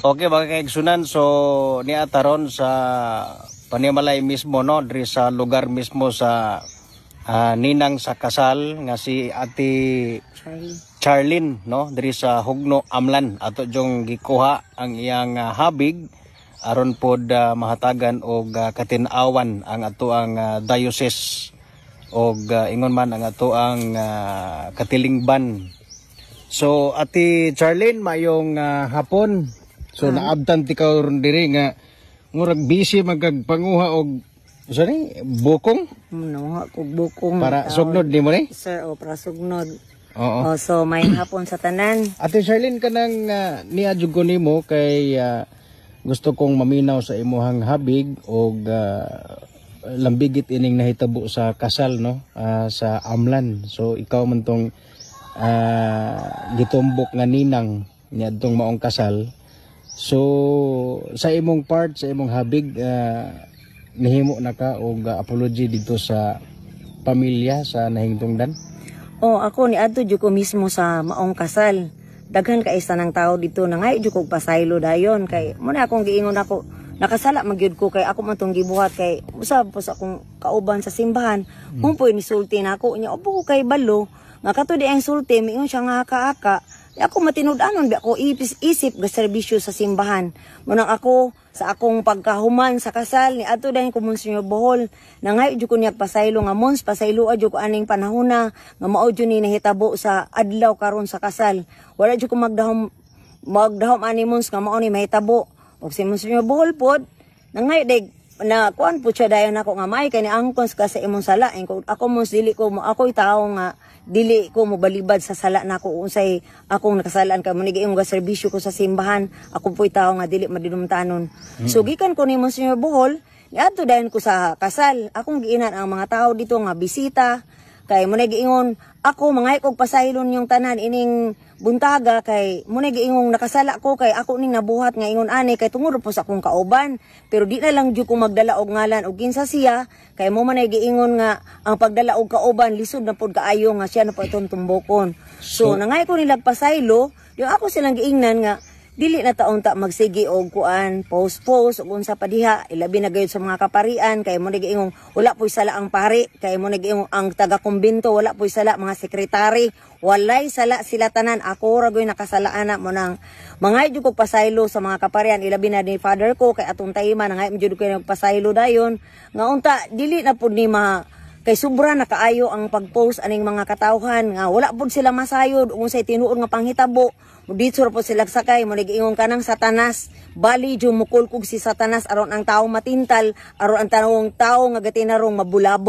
Okay, mga kaigsunan, so niya taron sa panimalay mismo, no, diri sa lugar mismo sa ninang sa kasal nga si Ate Charlie. Charlene, no, diri sa Hugno, Amlan, ato jong gikuha ang iyang habig aron pod mahatagan og katin-awan ang ato ang diocese og ingon man ang ato ang katilingban. So Ate Charlene, mayong hapon. So naabtan ti ka ron diri nga murag busy magkagpanguha og sa ni bukong. No, kog bukong. Para sugnod nimo ni. Sir, o para sugnod. Oo. Oh, so may hapon sa tanan. Ate Charlene, kanang niya jud ko nimo kay gusto kong maminaw sa imuhang habig og lambigit ining nahitabo sa kasal, no, sa Amlan. So ikaw man tong gitumbok nga ninang niadtong maong kasal. So sa imong part, sa imong habig, nihimo na ka og apology dito sa pamilya sa nahingtungdan? Oh, ako ni adto jud ko mismo sa maong kasal. Daghan kay isa ng tao dito na ngay jud kog pasaylo dayon kay mo na akong giingon ako nakasala magyud ko kay ako man tong gibuhat kay usab po sa akong kauban sa simbahan. Kung po'y nisulti na ako nya opo ko kay balo nga kato di ang sulti, miingon siya nga haka-haka. Di ako matinud-anon bi ako ipis, isip ga serbisyo sa simbahan. Munang ako sa akong pagkahuman sa kasal ni adto dayon ko Monsignor Bohol, nangayo jud ko niya pasaylo nga, "Mons, pasaylo jud ko aning panahona nga mao jud ni nahitabo sa adlaw karon sa kasal. Wala jud ko magdahom magdahom ani, Mons, nga mao ni mahitabo." Og si Monsignor Bohol pod nangayo day na kuan po siya dayon ako nga may kani angkon ka sa imong sala. Ingon ako, "Mons, dili ko mo ako'y tawo nga dili ko mo balibad sa sala nako unsay akong nakasalaan kay mo ni ga serbisyo ko sa simbahan. Ako po'y tawo nga dili madinumtanon." So gikan ko ni Monsignor Bohol, niadto dayon ko sa kasal. Akong giinan ang mga tao dito nga bisita kay mo na giingon ako mga kog pasaylon yung tanan ining buntaga kay mo na giingong nakasala ko kay ako ning nabuhat nga ingon ani kay tungod po sa akong kauban, pero di na lang jud ko magdala og ngalan og kinsa siya kay mo man ay giingon nga ang pagdala og kauban lisod na pod kaayo nga siya na po itong tumbokon. So, nangay ko nila pasaylo yung ako silang giingnan nga dili na taon ta magsige og kuan, post post ug unsa pa diha, ilabi na gayud sa mga kaparian kay mo giingong wala po'y sala ang pari, kay mo giingong ang taga kumbento wala po'y sala, mga sekretary walay sala, sila tanan. Ako ra goy nakasala ana. Mo nang mangay jud kog pasaylo sa mga kaparian, ilabi na ni father ko kay atong tayma nangay jud ko pasaylo dayon nga unta dili na pud ni ma kay sobra na kaayo ang pag-post aning mga katawhan nga wala pud sila masayod ug unsay tinuod nga panghitabo. Dito ra pud sila sakay mo giingon kanang Satanas bali jud mukulkog si Satanas aron ang tao matintal, aron ang tanawong tao nga gatinarong mabulabo.